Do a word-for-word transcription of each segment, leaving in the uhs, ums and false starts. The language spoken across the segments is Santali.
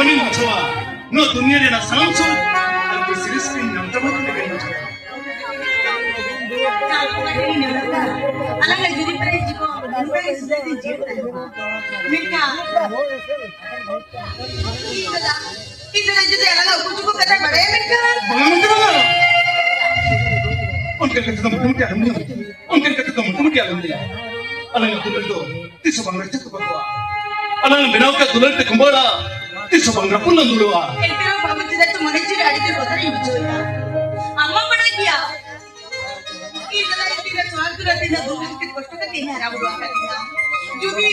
ᱵᱟᱹᱧ ᱵᱩᱡᱷᱟᱹᱣᱟ᱾ ᱱᱚᱣᱟ ᱫᱩᱱᱤᱭᱟᱹ ᱨᱮᱱᱟᱜ ᱥᱟᱱᱟᱢ ᱥᱩᱠ ᱟᱨ ᱠᱩᱥᱤ ᱨᱟᱹᱥᱠᱟᱹᱧ ᱧᱟᱢ ᱪᱟᱵᱟ ᱠᱮᱫ ᱞᱮᱠᱟᱧ ᱵᱩᱡᱷᱟᱹᱣᱟ᱾ ᱟᱞᱟᱝᱟᱜ ᱡᱩᱨᱤ ᱯᱮᱨᱮᱡ ᱡᱤᱵᱚᱱ ᱱᱚᱝᱠᱟ ᱜᱮ ᱥᱩᱫᱷᱟᱹ ᱫᱤᱱ ᱡᱤᱭᱟᱹᱲ ᱛᱟᱦᱮᱱ ᱢᱟ᱾ ᱢᱮᱱᱠᱷᱟᱱ ᱤᱧ ᱫᱟᱫᱟ, ᱤᱧ ᱫᱟᱫᱟ ᱡᱩᱫᱤ ᱟᱞᱟᱝᱟᱜ ᱩᱠᱩ ᱪᱩᱠᱩ ᱠᱟᱛᱷᱟᱭ ᱵᱟᱲᱟᱭᱟ, ᱢᱮᱱᱠᱷᱟᱱ ᱵᱟᱝᱟ ᱢᱮᱱᱛᱮ ᱵᱟᱝᱟ᱾ ᱚᱱᱠᱟᱱ ᱠᱟᱛᱷᱟ ᱫᱚ ᱢᱚᱴᱟᱢᱩᱴᱤ ᱟᱞᱚᱢ ᱞᱟᱹᱭᱟ᱾ ᱚᱱᱠᱟᱱ ᱠᱟᱛᱷᱟ ᱫᱚ ᱢᱚᱴᱟᱢᱩᱴᱤ ᱟᱞᱚᱢ ᱞᱟᱹᱭᱟ᱾ ᱟᱞᱟᱝᱟᱜ ᱫᱩᱞᱟᱹᱲ ᱫᱚ ᱛᱤᱥ ᱦᱚᱸ ᱵᱟᱝ ᱨᱟᱪᱟ ᱛᱚᱯᱟᱜᱚᱜᱼᱟ᱾ ᱟᱞᱟᱝ ᱵᱮᱱᱟᱣ ᱠᱟᱜ ᱫᱩᱞᱟᱹᱲ ᱛᱮ ᱠᱩᱢᱵᱟᱹᱲᱟ ᱛᱤᱥ ᱦᱚᱸ ᱵᱟᱝ ᱨᱟᱹᱯᱩᱫ ᱞᱟᱝ ᱫᱩᱞᱟᱹᱲᱚᱜᱼᱟ᱾ ᱮᱱᱛᱮ ᱨᱮᱦᱚᱸ ᱵᱟᱹᱵᱩ, ᱪᱮᱫᱟᱜ ᱪᱚ ᱢᱚᱱᱮ ᱡᱤᱣᱤ ᱨᱮ ᱟᱹᱰᱤ ᱡᱳᱨ ᱵᱚᱛᱚᱨᱤᱧ ᱵᱩᱡᱷᱟᱹᱣᱮᱫᱟ᱾ ᱟᱢ ᱢᱟᱢ ᱵᱟᱲᱟᱭ ᱜᱮᱭᱟ, ᱤᱧ ᱫᱟᱫᱟ ᱛᱤᱱᱟᱹᱜ ᱥᱚᱦᱟᱜ ᱫᱩᱞᱟᱹᱲ, ᱛᱤᱱᱟᱹᱜ ᱫᱩᱠ ᱦᱟᱨᱠᱮᱛ ᱠᱚᱥᱴᱚ ᱠᱟᱛᱮ ᱤᱧ ᱦᱟᱨᱟ ᱵᱩᱨᱩ ᱟᱠᱟᱫᱤᱧᱟ᱾ ᱡᱩᱫᱤ,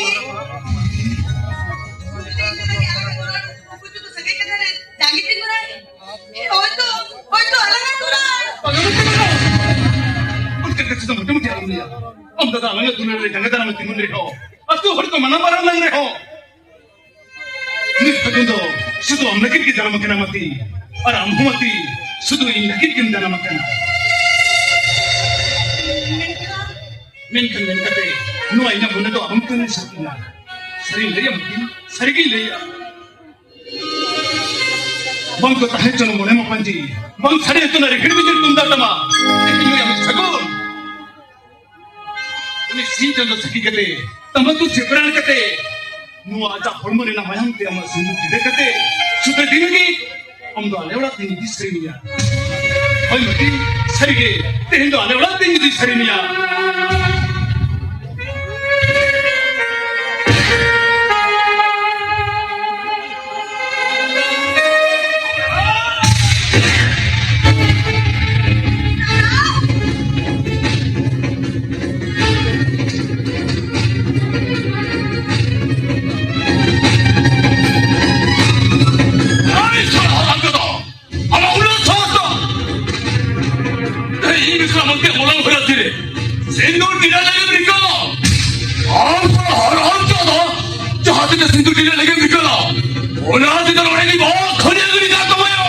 ᱡᱩᱫᱤ ᱤᱧ ᱫᱟᱫᱟ ᱜᱮ ᱟᱞᱟᱝ ᱫᱩᱞᱟᱹᱲ ᱩᱠᱩ ᱪᱩᱠᱩ ᱥᱟᱹᱜᱟᱹᱭ ᱠᱟᱛᱷᱟ ᱨᱮ ᱡᱟᱸᱜᱮ ᱛᱤᱸᱜᱩᱱᱟᱭ, ᱦᱳᱭᱛᱳ, ᱦᱳᱭᱛᱳ ᱟᱞᱟᱝᱟᱜ ᱫᱩᱞᱟᱹᱲ᱾ ᱚᱱᱠᱟ ᱠᱟᱛᱷᱟ ᱫᱚ ᱢᱚᱴᱟᱢᱩᱴᱤ ᱟᱞᱚᱢ ᱞᱟᱹᱭᱟ᱾ ᱟᱢ ᱫᱟᱫᱟ ᱟᱞᱟᱝᱟᱜ ᱫᱩᱞᱟᱹᱲ ᱨᱮ ᱡᱟᱸᱜᱮ ᱫᱟᱨᱟᱢ ᱛᱤᱸᱜᱩᱱ ᱨᱮᱦᱚᱸ, ᱟᱹᱛᱩ ᱦᱚᱲ ᱠᱚ ᱢᱟᱱᱟ ᱵᱟᱨᱚᱱ ᱞᱟᱝ ᱨᱮᱦᱚᱸ, ᱱᱤᱛ ᱯᱷᱟᱹᱜᱩᱱ ᱫᱚ ᱥᱩᱫᱷᱩ ᱟᱢ ᱞᱟᱹᱜᱤᱫ ᱜᱮ ᱡᱟᱱᱟᱢ ᱟᱠᱟᱱᱟ ᱢᱟᱹᱛᱤ, ᱟᱨ ᱟᱢ ᱦᱚᱸ ᱢᱟᱹᱛᱤ ᱥᱩᱫᱷᱩ ᱤᱧ ᱞᱟᱹᱜᱤᱫ ᱜᱮᱢ ᱡᱟᱱᱟᱢ ᱟᱠᱟᱱᱟ᱾ ᱢᱮᱱᱠᱷᱟᱱ ᱢᱮᱱ ᱠᱟᱛᱮ ᱱᱚᱣᱟ ᱤᱧᱟᱹᱜ ᱢᱚᱱᱮ ᱫᱚ ᱟᱢ ᱛᱮ ᱥᱟᱹᱨᱤ ᱮᱱᱟ᱾ ᱥᱟᱹᱨᱤᱧ ᱞᱟᱹᱭᱟ ᱢᱟᱹᱛᱤ, ᱥᱟᱹᱨᱤᱜᱤᱧ ᱞᱟᱹᱭᱟ᱾ ᱵᱟᱝ ᱠᱚ ᱛᱟᱦᱮᱸ ᱦᱚᱪᱚᱱ ᱢᱚᱱᱮ ᱢᱟ ᱯᱟᱹᱧᱪᱤ, ᱵᱟᱝ ᱥᱟᱰᱮ ᱦᱚᱪᱚᱱ ᱨᱤᱦᱤᱲ ᱵᱤᱫᱤᱲ ᱛᱩᱢᱫᱟᱜ ᱴᱟᱢᱟᱠ, ᱛᱮᱦᱮᱧ ᱱᱩᱭ ᱟᱢᱤᱡ ᱥᱟᱹᱜᱩᱱ᱾ ᱩᱱᱤ ᱥᱤᱧ ᱪᱟᱸᱫᱚ ᱥᱟᱹᱠᱷᱤ ᱠᱟᱛᱮ, ᱛᱟᱢᱵᱟᱠᱩ ᱪᱮᱯᱲᱟᱱ ᱠᱟᱛᱮ, ᱱᱚᱣᱟ ᱟᱡᱟᱜ ᱦᱚᱲᱢᱚ ᱨᱮᱱᱟᱜ ᱢᱟᱭᱟᱢ ᱛᱮ ᱟᱢᱟᱜ ᱥᱤᱸᱫᱩᱨ ᱴᱤᱰᱟᱹ ᱠᱟᱛᱮ, ᱥᱩᱫᱷᱟᱹ ᱫᱤᱱ ᱜᱮ ᱟᱢ ᱫᱚ ᱟᱞᱮ ᱚᱲᱟᱜ ᱛᱮᱧ ᱤᱫᱤ ᱥᱟᱹᱨᱤ ᱢᱮᱭᱟ᱾ ᱦᱳᱭ ᱢᱟᱹᱛᱤ, ᱥᱟᱹᱨᱤ ᱜᱮ, ᱛᱮᱦᱮᱧ ᱫᱚ ᱟᱞᱮ ᱚᱲᱟᱜ ᱛᱮᱧ ᱤᱫᱤ ᱥᱟᱹᱨᱤ ᱢᱮᱭᱟ᱾ ᱟᱢᱟᱜ ᱩᱱᱟᱹᱜ ᱥᱟᱦᱚᱥ ᱫᱚ! ᱛᱮᱦᱮᱧ ᱤᱧ ᱵᱤᱥᱨᱟᱢ ᱟᱱᱛᱮ ᱢᱚᱞᱚᱝ ᱦᱚᱭᱟ ᱛᱤᱨᱮ ᱥᱤᱸᱫᱩᱨ ᱴᱤᱰᱟ ᱞᱟᱹᱜᱤᱫ ᱨᱤᱠᱟᱹ ᱫᱚ! ᱟᱢ ᱥᱟᱞᱟ ᱦᱟᱨᱟᱢ ᱡᱟᱫᱟ! ᱡᱟᱦᱟᱸ ᱛᱤᱱᱟᱹᱜ ᱥᱤᱸᱫᱩᱨ ᱴᱤᱰᱟ ᱞᱟᱹᱜᱤᱫ ᱨᱤᱠᱟᱹ ᱫᱚ, ᱚᱱᱟ ᱛᱮᱫᱚ ᱱᱚᱰᱮ ᱜᱮ ᱵᱚᱦᱚᱜ ᱠᱷᱟᱹᱞᱤ ᱟᱹᱜᱩ ᱨᱤᱠᱟ ᱛᱟᱢᱟᱭᱟ!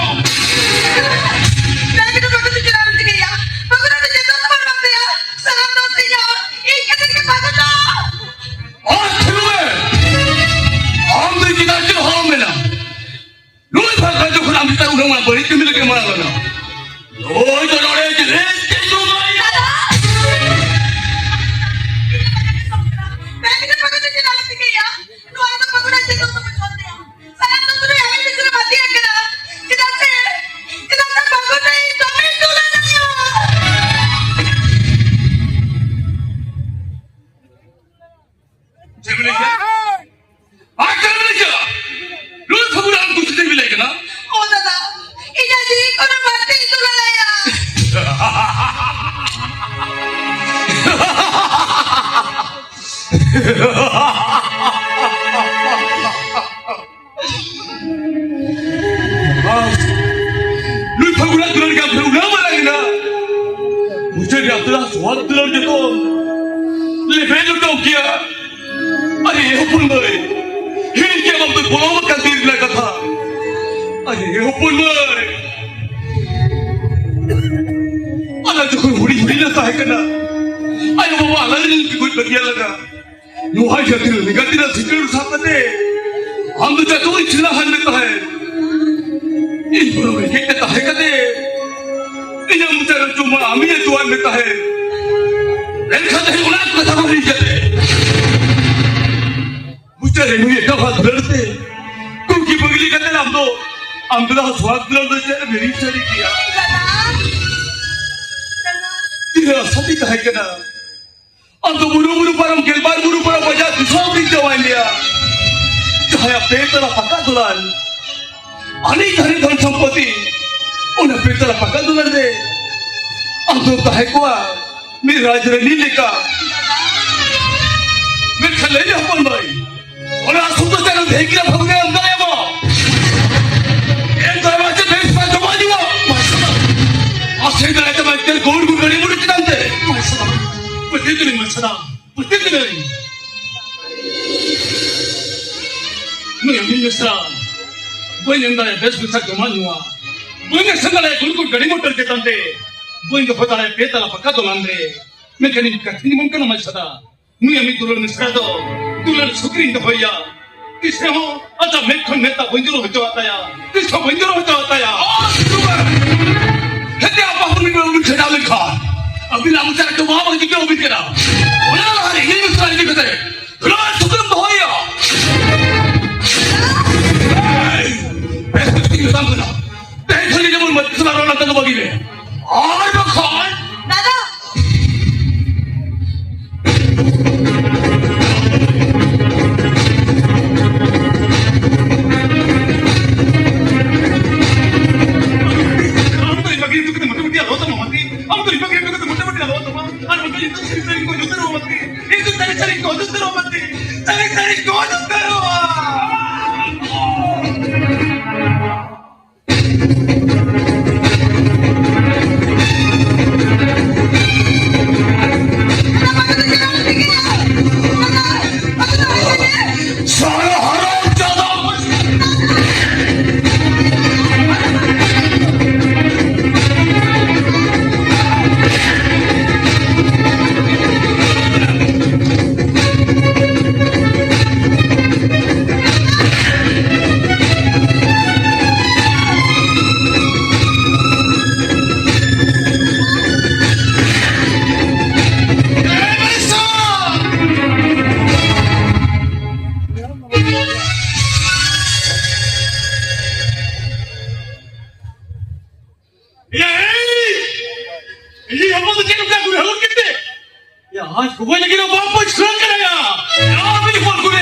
ᱡᱟᱦᱟᱸ ᱜᱮ ᱵᱟᱹᱜᱤ ᱪᱟᱞᱟᱣ ᱞᱮᱱ ᱛᱮᱜᱮᱭᱟ, ᱵᱟᱹᱜᱤ ᱫᱚ ᱡᱚᱛᱚ ᱠᱷᱚᱵᱚᱨ ᱵᱟᱝ ᱛᱟᱭᱟ, ᱥᱟᱱᱟᱢ ᱫᱚ ᱛᱤᱧᱟ, ᱤᱧ ᱠᱷᱟᱹᱛᱤᱨ ᱜᱮ ᱵᱟᱹᱜᱤ ᱫᱚ! ᱟᱨ ᱛᱷᱤᱨ ᱢᱮ! ᱟᱢ ᱫᱚ ᱤᱧ ᱪᱮᱛᱟᱱ ᱪᱮᱫ ᱦᱚᱸ ᱟᱞᱚᱢ ᱢᱮᱱᱟ᱾ ᱱᱚᱣᱟ ᱵᱟᱹᱲᱤᱡ ᱠᱟᱹᱢᱤ ᱞᱟᱹᱜᱤᱫ ᱢᱟᱲᱟᱝ ᱞᱮᱱᱟ᱾ ᱱᱩᱭ ᱫᱚ ᱱᱚᱰᱮ ᱡᱤᱱᱤᱥ ᱪᱮᱫ ᱦᱚᱸ ᱵᱟᱭ ᱫᱟᱫᱟ! ᱢᱮᱱ ᱠᱟᱛᱮ ᱵᱟᱠᱚ ᱪᱮᱫ ᱟᱞᱚ ᱪᱤᱠᱟᱹᱭᱟ᱾ ᱱᱚᱣᱟ ᱨᱮᱫᱚ ᱵᱟᱠᱚ ᱪᱮᱫ ᱦᱚᱸ ᱵᱟᱠᱚ ᱪᱚᱞ ᱛᱟᱭᱟ᱾ ᱥᱟᱱᱟᱢ ᱫᱚ ᱥᱩᱫᱷᱩ ᱟᱢᱮ ᱵᱤᱪᱟᱹᱨ ᱵᱟᱹᱫᱤ ᱟᱠᱟᱱᱟ᱾ ᱪᱮᱫᱟᱜ ᱥᱮ, ᱪᱮᱫᱟᱜ ᱥᱮ ᱵᱟᱠᱚ ᱪᱮᱫ ᱫᱚᱢᱮ ᱫᱩᱞᱟᱹᱲ ᱟᱭᱟ᱾ ᱪᱮᱫ ᱵᱤᱱ ᱞᱟᱹᱭ ᱠᱮᱫᱟ? ᱟᱨ ᱪᱮᱫ ᱵᱤᱱ ᱞᱟᱹᱭ ᱠᱮᱫᱟ? ᱱᱩᱭ ᱯᱷᱟᱹᱜᱩᱱ ᱟᱢ ᱠᱩᱥᱤ ᱛᱮ ᱵᱤᱱ ᱞᱟᱹᱭ ᱠᱟᱱᱟ? ᱚ ᱫᱟᱫᱟ, ᱤᱧᱟᱜ ᱡᱤᱣᱤ ᱠᱷᱚᱱ ᱵᱟᱹᱲᱛᱤᱧ ᱫᱩᱞᱟᱹᱲᱟᱭᱟ᱾ ᱱᱩᱭ ᱯᱷᱟᱹᱜᱩᱱᱟᱜ ᱫᱩᱞᱟᱹᱲ ᱜᱮ ᱟᱯᱮ ᱩᱱᱟᱹᱜ ᱢᱟᱨᱟᱝ ᱮᱱᱟ᱾ ᱢᱩᱪᱟᱹᱫ ᱨᱮ ᱟᱯᱮ ᱫᱚ ᱥᱚᱣᱟᱞ ᱫᱩᱞᱟᱹᱲ ᱡᱚᱛᱚ ᱞᱮᱵᱮᱫ ᱞᱩᱴᱟᱹᱣ ᱠᱮᱭᱟ᱾ ᱟᱨᱮ ᱦᱚᱯᱚᱱ ᱢᱟᱹᱭ, ᱦᱤᱲᱤᱧ ᱠᱮᱫ ᱵᱟᱢ ᱛᱚ ᱵᱚᱞᱚ ᱟᱠᱟᱱ ᱫᱤᱱ ᱨᱮᱱᱟᱜ ᱠᱟᱛᱷᱟ᱾ ᱟᱨᱮ ᱦᱚᱯᱚᱱ ᱢᱟᱹᱭ, ᱟᱞᱮ ᱡᱚᱠᱷᱚᱱ ᱦᱩᱰᱤᱧ ᱦᱩᱰᱤᱧ ᱞᱮ ᱛᱟᱦᱮᱸ ᱠᱟᱱᱟ, ᱟᱭᱳ ᱵᱟᱵᱟ ᱟᱞᱮ ᱞᱟᱹᱜᱤᱫ ᱠᱚ ᱜᱚᱡ ᱵᱟᱹᱜᱤᱭᱟᱞᱮ ᱠᱟᱱᱟ᱾ ᱱᱚᱣᱟ ᱡᱟᱹᱛᱤ ᱨᱮ ᱞᱮᱸᱜᱟ ᱛᱤ ᱨᱮ ᱥᱤᱸᱜᱟᱹᱲ ᱥᱟᱵ ᱠᱟᱛᱮ ᱟᱢ ᱫᱚ ᱡᱟᱹᱛᱩ ᱤᱧ ᱪᱷᱤᱞᱟ ᱦᱟᱱ ᱢᱮ ᱛᱟᱦᱮᱸᱫ᱾ ᱤᱧ ᱵᱩᱨᱩ ᱨᱮᱸᱜᱮᱡ ᱛᱮ ᱛᱟᱦᱮᱸ ᱠᱟᱛᱮ ᱤᱧᱟᱹᱜ ᱢᱚᱪᱟ ᱨᱮ ᱡᱚᱢᱟᱜ ᱟᱢᱤᱧ ᱟᱹᱜᱩᱣᱟᱫ ᱢᱮ ᱛᱟᱦᱮᱸᱫ᱾ ᱢᱮᱱᱠᱷᱟᱱ ᱛᱮᱦᱮᱧ ᱚᱱᱟ ᱠᱟᱛᱷᱟ ᱵᱟᱹᱧ ᱞᱟᱹᱭ ᱠᱟᱛᱮ ᱢᱚᱪᱟ ᱨᱮ ᱱᱩᱭ ᱮᱴᱟᱜ ᱦᱚᱲᱟᱜ ᱫᱩᱞᱟᱹᱲ ᱛᱮ ᱠᱩᱝᱠᱤ ᱯᱟᱹᱜᱽᱞᱤ ᱠᱟᱛᱮ ᱟᱢ ᱫᱚ, ᱟᱢ ᱫᱚ ᱥᱚᱣᱟᱜ ᱫᱩᱞᱟᱹᱲ ᱫᱚ ᱪᱮᱫ ᱮᱢ ᱦᱤᱲᱤᱧ ᱥᱟᱹᱨᱤ ᱠᱮᱭᱟ? ᱫᱟᱫᱟ, ᱫᱟᱫᱟ᱾ ᱛᱤᱱᱟᱹᱜ ᱟᱥᱟ ᱛᱤᱧ ᱛᱟᱦᱮᱸ ᱠᱟᱱᱟ᱾ ᱟᱫᱚ ᱵᱩᱨᱩ ᱵᱩᱨᱩ ᱯᱟᱨᱚᱢ, ᱜᱮᱞᱵᱟᱨ ᱵᱩᱨᱩ ᱯᱟᱨᱚᱢ ᱵᱟᱡᱟᱨ ᱫᱤᱥᱚᱢ ᱨᱤᱧ ᱡᱟᱶᱟᱭ ᱢᱮᱭᱟ᱾ ᱡᱟᱦᱟᱸᱭᱟᱜ ᱯᱮ ᱛᱟᱞᱟ ᱯᱟᱠᱟ ᱫᱚᱞᱟᱱ, ᱟᱹᱰᱤ ᱫᱷᱟᱹᱨᱤ ᱫᱷᱚᱱ ᱥᱚᱢᱯᱚᱛᱤ, ᱚᱱᱟ ᱯᱮ ᱛᱟᱞᱟ ᱯᱟᱠᱟ ᱫᱚᱞᱟᱱ ᱨᱮ ᱟᱢ ᱫᱚᱢ ᱛᱟᱦᱮᱸ ᱠᱚᱜᱼᱟ ᱢᱤᱫ ᱨᱟᱡᱽ ᱨᱟᱹᱱᱤ ᱞᱮᱠᱟ᱾ ᱢᱮᱱᱠᱷᱟᱱ ᱞᱟᱹᱭ ᱢᱮ ᱦᱚᱯᱚᱱ ᱵᱷᱟᱹᱭ, ᱚᱱᱟ ᱟᱥᱚᱞ ᱫᱚ ᱪᱮᱫ ᱮᱢ ᱫᱷᱮᱭᱟᱱ ᱠᱮᱫᱟ ᱵᱷᱟᱹᱜᱩ ᱮᱢ ᱫᱟᱲᱮᱭᱟᱢᱟ? ᱮᱢ ᱫᱟᱲᱮᱭᱟᱢᱟ ᱪᱮᱫ ᱵᱮᱥ ᱵᱟᱝ ᱡᱚᱢᱟᱜ ᱧᱩᱣᱟᱜ? ᱟᱥᱮ ᱫᱟᱲᱮ ᱛᱟᱢᱟ ᱮᱱᱛᱮ ᱜᱳᱞ ᱜᱳᱞ ᱜᱟᱹᱰᱤ ᱢᱩᱰᱩ ᱪᱮᱛᱟᱱ ᱛᱮ᱾ ᱯᱟᱹᱛᱭᱟᱹᱣ ᱠᱟᱹᱱᱟᱹᱧ ᱢᱟᱪᱷᱟ ᱫᱟ, ᱯᱟᱹᱛᱭᱟᱹᱣ ᱠᱟᱹᱱᱟᱹᱧ᱾ ᱱᱩᱭ ᱟᱢᱤᱱ ᱢᱤᱥᱨᱟ, ᱵᱟᱹᱧ ᱮᱢ ᱫᱟᱲᱮᱭᱟᱜᱼᱟ ᱵᱮᱥ ᱵᱮᱥᱟᱜ ᱡᱚᱢᱟᱜ ᱧᱩᱣᱟᱜ, ᱵᱟᱹᱧ ᱟᱥᱮᱱ ᱫᱟᱲᱮᱭᱟᱜᱼᱟ ᱜᱳᱞ ᱜᱳᱞ ᱜᱟᱹᱰᱤ ᱢᱚᱴᱚᱨ ᱪᱮᱛᱟᱱ ᱛᱮ, ᱵᱟᱹᱧ ᱫᱚᱦᱚ ᱫᱟᱲᱮᱭᱟᱜᱼᱟ ᱯᱮ ᱛᱟᱞᱟ ᱯᱟᱠᱟ ᱫᱚᱞᱟᱱ ᱨᱮ᱾ ᱢᱮᱱᱠᱷᱟᱱ ᱤᱧ ᱠᱟᱛᱷᱟᱧ ᱮᱢᱟᱢ ᱠᱟᱱᱟ ᱢᱟᱪᱷᱟ ᱫᱟ, ᱱᱩᱭ ᱟᱢᱤᱱ ᱫᱩᱞᱟᱹᱲ ᱢᱤᱥᱨᱟ ᱫᱚ ᱫᱩᱞᱟᱹᱲ ᱥᱩᱠᱨᱤᱧ ᱫᱚᱦᱚᱭᱟ᱾ ᱛᱤᱥ ᱨᱮᱦᱚᱸ ᱟᱪᱪᱷᱟ ᱢᱮᱫ ᱠᱷᱚᱱ ᱢᱮᱫ ᱫᱟᱜ ᱵᱟᱹᱧ ᱡᱚᱨᱚ ᱦᱚᱪᱚᱣᱟᱜ ᱛᱟᱭᱟ, ᱛᱤᱥ ᱦᱚᱸ ᱵᱟᱹᱧ ᱡᱚᱨᱚ ᱦᱚᱪᱚᱣᱟᱜ ᱛᱟᱭᱟ᱾ ᱦᱮᱸ, ᱟᱯᱟ ᱦᱚᱸ ᱢᱤᱫ ᱵᱮᱲᱟ ᱵᱟᱹᱵᱤᱱ ᱠᱷᱟᱸᱰᱟᱣ ᱞᱮᱱᱠᱷᱟᱱ ᱟᱹᱵᱤᱱᱟᱜ ᱢᱚᱪᱟ ᱨᱮ ᱰᱚᱵᱷᱟ ᱵᱟᱝ ᱪᱤᱠᱟᱹᱣ ᱵᱤᱱ ᱠᱟᱱᱟ᱾ ᱚᱱᱟ ᱞᱟᱦᱟᱨᱮ ᱤᱧ ᱢᱮᱥᱟ ᱤᱫᱤ ᱠᱟᱛᱮ ᱱᱚᱣᱟ ᱥᱩᱠᱨᱤᱢ ᱫᱚᱦᱚᱭᱟ᱾ ᱮᱭ, ᱵᱮᱥ ᱠᱟᱛᱮ ᱤᱧ ᱢᱮᱛᱟᱢ ᱠᱟᱱᱟ, ᱛᱮᱦᱮᱧ ᱠᱷᱚᱱ ᱡᱮᱢᱚᱱ ᱢᱟᱹᱛᱤ ᱥᱟᱞᱟᱜ ᱨᱚᱲ ᱱᱟᱛᱮ ᱫᱚ ᱵᱟᱹᱜᱤ ᱢᱮ, ᱟᱨ ᱵᱟᱠᱷᱟᱱ ᱫᱟᱫᱟ! ᱟᱢ ᱫᱚ ᱤᱧ ᱵᱟᱹᱜᱤ ᱦᱚᱴᱚ ᱠᱟᱛᱮ ᱢᱚᱴᱟᱢᱩᱴᱤ ᱟᱞᱚ ᱛᱟᱢᱟ, ᱢᱟᱹᱛᱤ᱾ ᱟᱢ ᱫᱚ ᱤᱧ ᱵᱟᱹᱜᱤ ᱦᱚᱴᱚ ᱠᱟᱛᱮ ᱢᱚᱴᱟᱢᱩᱴᱤ ᱟᱞᱚ ᱛᱟᱢᱟ᱾ ᱟᱨ ᱵᱟᱠᱷᱟᱱ ᱤᱧ ᱫᱚ ᱥᱟᱹᱨᱤ ᱥᱟᱹᱨᱤᱧ ᱜᱚᱡ ᱩᱛᱟᱹᱨᱚᱜᱼᱟ, ᱢᱟᱹᱛᱤ᱾ ᱤᱧ ᱫᱚ ᱥᱟᱹᱨᱤ ᱥᱟᱹᱨᱤᱧ ᱜᱚᱡ ᱩᱛᱟᱹᱨᱚᱜᱼᱟ, ᱢᱟᱹᱛᱤ᱾ ᱥᱟᱹᱨᱤ ᱥᱟᱹᱨᱤᱧ ᱜᱚᱡ ᱩᱛᱟᱹᱨᱚᱜᱼᱟ᱾ ᱮᱭ! ᱤᱧ ᱦᱚᱯᱚᱱ ᱫᱚ ᱪᱮᱫ ᱞᱮᱠᱟ ᱜᱩᱨᱦᱟᱹ ᱠᱮᱫ ᱛᱮ? ᱭᱟ, ᱟᱡ ᱜᱚᱜᱚᱭ ᱞᱟᱹᱜᱤᱫ ᱫᱚ ᱵᱟᱢ ᱯᱟᱹᱪᱷᱞᱟᱹ ᱠᱟᱱᱟ ᱭᱟ᱾ ᱭᱟ, ᱟᱢ ᱤᱧ ᱦᱚᱯᱚᱱ ᱠᱩᱲᱤ᱾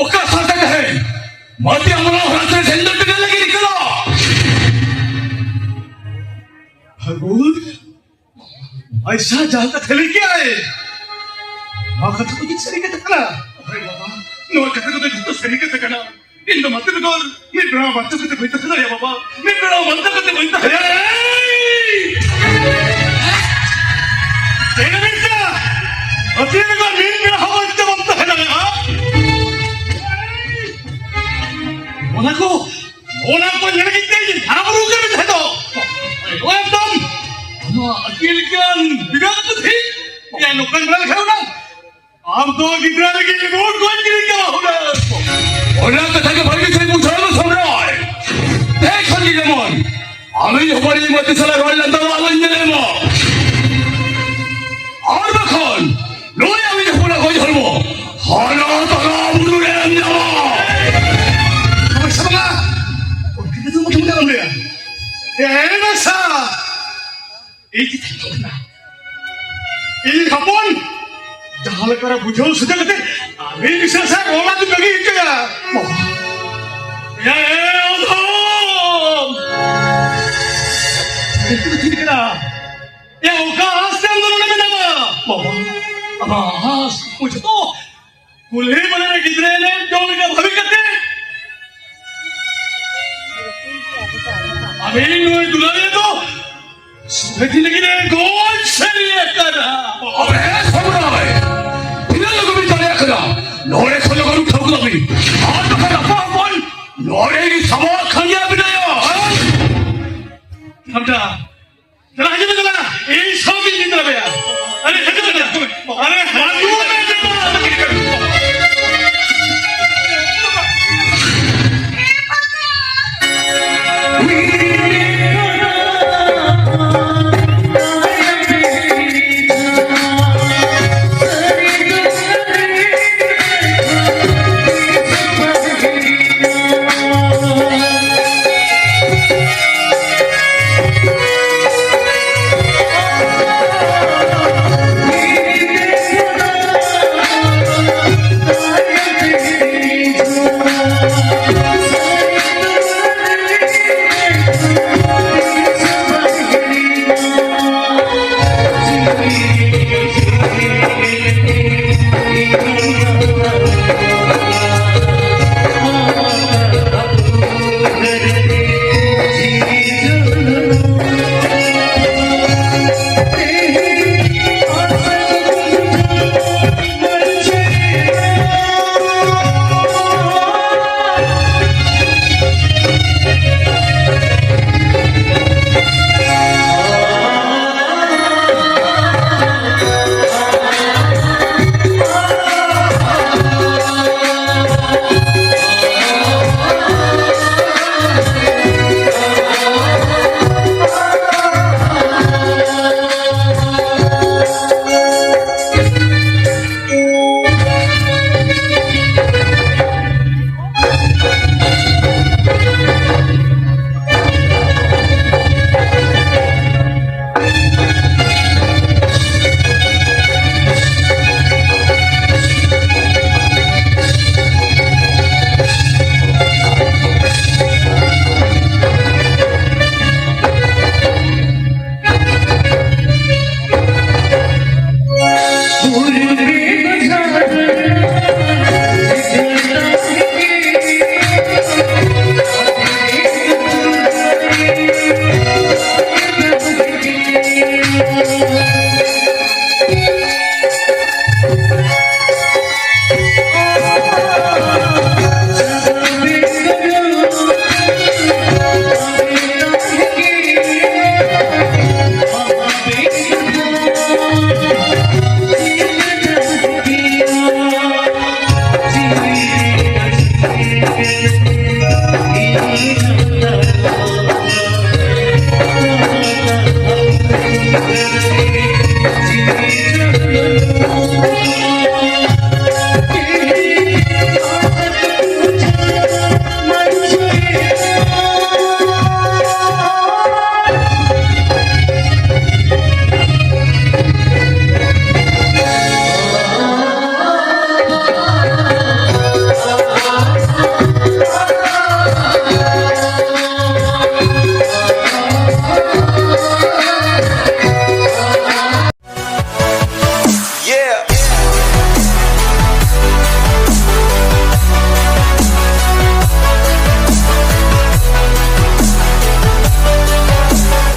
ᱚᱠᱟ ᱥᱟᱶᱛᱮ ᱛᱟᱦᱮᱸ? ᱢᱟᱹᱛᱤ ᱟᱢ ᱚᱱᱟ ᱚᱲᱟᱜ ᱨᱮ ᱥᱮᱱ ᱫᱚ ᱛᱤᱱᱟᱹᱜ ᱞᱟᱹᱜᱤᱫ ᱤᱧ ᱠᱟᱱᱟ? ᱯᱷᱟᱹᱜᱩᱱ, ᱟᱭᱥᱟ ᱡᱟᱦᱟᱸ ᱠᱟᱛᱷᱟ ᱞᱟᱹᱭ ᱠᱮᱜᱼᱟᱭ, ᱱᱚᱣᱟ ᱠᱟᱛᱷᱟ ᱠᱚ ᱪᱮᱫ ᱥᱟᱹᱨᱤ ᱠᱟᱛᱷᱟ ᱠᱟᱱᱟ? ᱦᱳᱭ ᱵᱟᱵᱟ, ᱱᱚᱣᱟ ᱠᱟᱛᱷᱟ ᱠᱚᱫᱚ ᱡᱚᱛᱚ ᱥᱟᱹᱨᱤ ᱠᱟᱛᱷᱟ ᱠᱟᱱᱟ᱾ ᱤᱧ ᱫᱚ ᱢᱟᱹᱛᱤ ᱵᱮᱜᱚᱨ ᱢᱤᱫ ᱵᱮᱲᱟ ᱦᱚᱸ ᱵᱟᱧᱪᱟᱣ ᱠᱟᱛᱮ ᱵᱟᱹᱧ ᱛᱟᱦᱮᱸ ᱫᱟᱲᱮᱭᱟᱜᱼᱟ ᱵᱟᱵᱟ, ᱢᱤᱫ ᱵᱮᱲᱟ ᱦᱚᱸ ᱵᱟᱧᱪᱟᱣ ᱠᱟᱛᱮ ᱵᱟᱹᱧ ᱛᱟᱦᱮᱸ ᱫᱟᱲᱮᱭᱟᱜᱼᱟ᱾ ᱮᱭ! ᱪᱮᱫ ᱮᱢ ᱢᱮᱱ ᱠᱮᱫᱟ? ᱢᱟᱹᱛᱤ ᱵᱮᱜᱚᱨ ᱢᱤᱫ ᱵᱮᱲᱟ ᱦᱚᱸ ᱵᱟᱧᱪᱟᱣ ᱵᱟᱢ ᱛᱟᱦᱮᱸ ᱫᱟᱲᱮᱭᱟᱜᱼᱟ? ᱚᱱᱟ ᱠᱚ, ᱚᱱᱟ ᱠᱚ ᱧᱮᱞ ᱞᱟᱹᱜᱤᱫ ᱛᱮ ᱤᱧ ᱦᱟᱨᱟ ᱵᱩᱨᱩ ᱠᱟᱱᱟ ᱢᱤᱫ ᱫᱷᱟᱣ ᱫᱚ᱾ ᱮᱠᱫᱚᱢ ᱟᱢᱟᱜ ᱟᱹᱠᱤᱞ ᱜᱮᱭᱟᱱ ᱵᱤᱨᱟᱴ ᱵᱩᱫᱷᱤ᱾ ᱮᱭᱟ, ᱱᱚᱝᱠᱟᱱ ᱵᱮᱲᱟ ᱞᱮᱠᱷᱟᱱ ᱚᱱᱟ ᱟᱢ ᱫᱚ ᱜᱤᱫᱽᱨᱟᱹ ᱨᱮᱜᱮ ᱤᱧ ᱵᱷᱩᱞ ᱠᱚᱧ ᱠᱤᱨᱤᱧ ᱠᱟᱫᱟ ᱦᱩᱱᱟᱹᱝ᱾ ᱚᱱᱟ ᱠᱟᱛᱷᱟ ᱜᱮ ᱵᱷᱟᱹᱜᱤ ᱴᱷᱤᱠ ᱵᱩᱡᱷᱟᱹᱣ ᱢᱮ ᱥᱚᱢᱨᱟᱭ᱾ ᱛᱮᱦᱮᱧ ᱠᱷᱚᱱ ᱜᱮ ᱡᱮᱢᱚᱱ ᱟᱢᱤᱡ ᱦᱚᱯᱚᱱᱤᱡ ᱢᱟᱹᱛᱤ ᱥᱟᱞᱟᱜ ᱨᱚᱲ ᱞᱮᱱ ᱫᱚ ᱟᱞᱚᱧ ᱧᱮᱞᱮ ᱢᱟ᱾ ᱟᱨ ᱵᱟᱠᱷᱟᱱ ᱱᱩᱭ ᱟᱢᱤᱡ ᱦᱚᱯᱚᱱᱟᱜ ᱜᱚᱡ ᱦᱚᱲᱢᱚ ᱦᱟᱱᱟ ᱛᱟᱞᱟ ᱵᱩᱨᱩ ᱨᱮᱢ ᱧᱟᱢᱟ᱾ ᱵᱟᱵᱟ ᱥᱟᱵᱟ, ᱚᱱᱠᱟ ᱜᱮ ᱫᱚ ᱵᱟᱠᱷᱟᱱ ᱧᱟᱢ ᱞᱮᱭᱟ᱾ ᱮ ᱵᱟᱥᱟ, ᱤᱧ ᱦᱚᱯᱚᱱ, ᱡᱟᱦᱟᱸ ᱞᱮᱠᱟᱨᱮ ᱵᱩᱡᱷᱟᱹᱣ ᱥᱩᱡᱷᱟᱹᱣ ᱠᱟᱛᱮ ᱟᱹᱵᱤᱱ ᱵᱤᱥᱣᱟᱥ ᱟᱜ ᱚᱞᱟ ᱫᱚ ᱵᱟᱹᱜᱤ ᱦᱚᱪᱚᱭᱟ᱾ ᱮ ᱚᱫᱷᱚᱢ! ᱪᱮᱫ ᱠᱚ ᱪᱮᱫ ᱠᱟᱱᱟ? ᱮ ᱚᱠᱟ ᱟᱥ ᱛᱮ ᱟᱢ ᱫᱚ ᱱᱚᱰᱮ ᱢᱮᱱᱟᱢᱟ? ᱵᱟᱵᱟ, ᱟᱢᱟᱜ ᱟᱥ ᱠᱚ ᱡᱚᱛᱚ ᱠᱩᱞᱦᱤ ᱢᱟᱱᱮ ᱜᱤᱫᱽᱨᱟᱹ ᱮᱱᱮᱡ ᱡᱚᱝ ᱞᱮᱠᱟ ᱵᱷᱟᱵᱤ ᱠᱟᱛᱮ ᱟᱹᱵᱤᱱ ᱱᱩᱭ ᱫᱩᱞᱟᱹᱲᱤᱭᱟᱹ ᱫᱚ ᱥᱩᱵᱷᱮᱫᱤ ᱞᱟᱹᱜᱤᱫ ᱮ ᱜᱚᱡ ᱥᱟᱹᱨᱤ ᱟᱠᱟᱱᱟ᱾ ᱟᱵᱮ ᱥᱚᱢᱨᱟᱭ, ᱛᱤᱱᱟᱹᱜ ᱞᱚᱜᱚᱱ ᱵᱤᱱ ᱫᱟᱲᱮᱭᱟᱜ ᱠᱟᱱᱟ, ᱱᱚᱰᱮ ᱠᱷᱚᱱ ᱞᱚᱜᱚᱱ ᱩᱴᱷᱟᱹᱣ ᱠᱚᱫᱚ ᱵᱤᱱ᱾ ᱟᱨ ᱵᱟᱠᱷᱟᱱ ᱟᱯᱟ ᱦᱚᱯᱚᱱ ᱱᱚᱰᱮ ᱜᱮ ᱥᱟᱢᱟᱜ ᱠᱷᱟᱱ ᱜᱮ ᱟᱹᱵᱤᱱ ᱟᱭᱳ᱾ ᱜᱷᱟᱱᱴᱟ, ᱪᱟᱞᱟᱜ ᱦᱤᱡᱩᱜ ᱢᱮ, ᱪᱟᱞᱟᱜ᱾ ᱤᱧ ᱥᱟᱶ ᱜᱤᱧ ᱤᱫᱤ ᱛᱚᱨᱟ ᱢᱮᱭᱟ᱾ ᱟᱨᱮ, ᱦᱤᱡᱩᱜ ᱢᱮ᱾ ᱟᱨᱮ, ᱦᱤᱡᱩᱜ ᱢᱮ᱾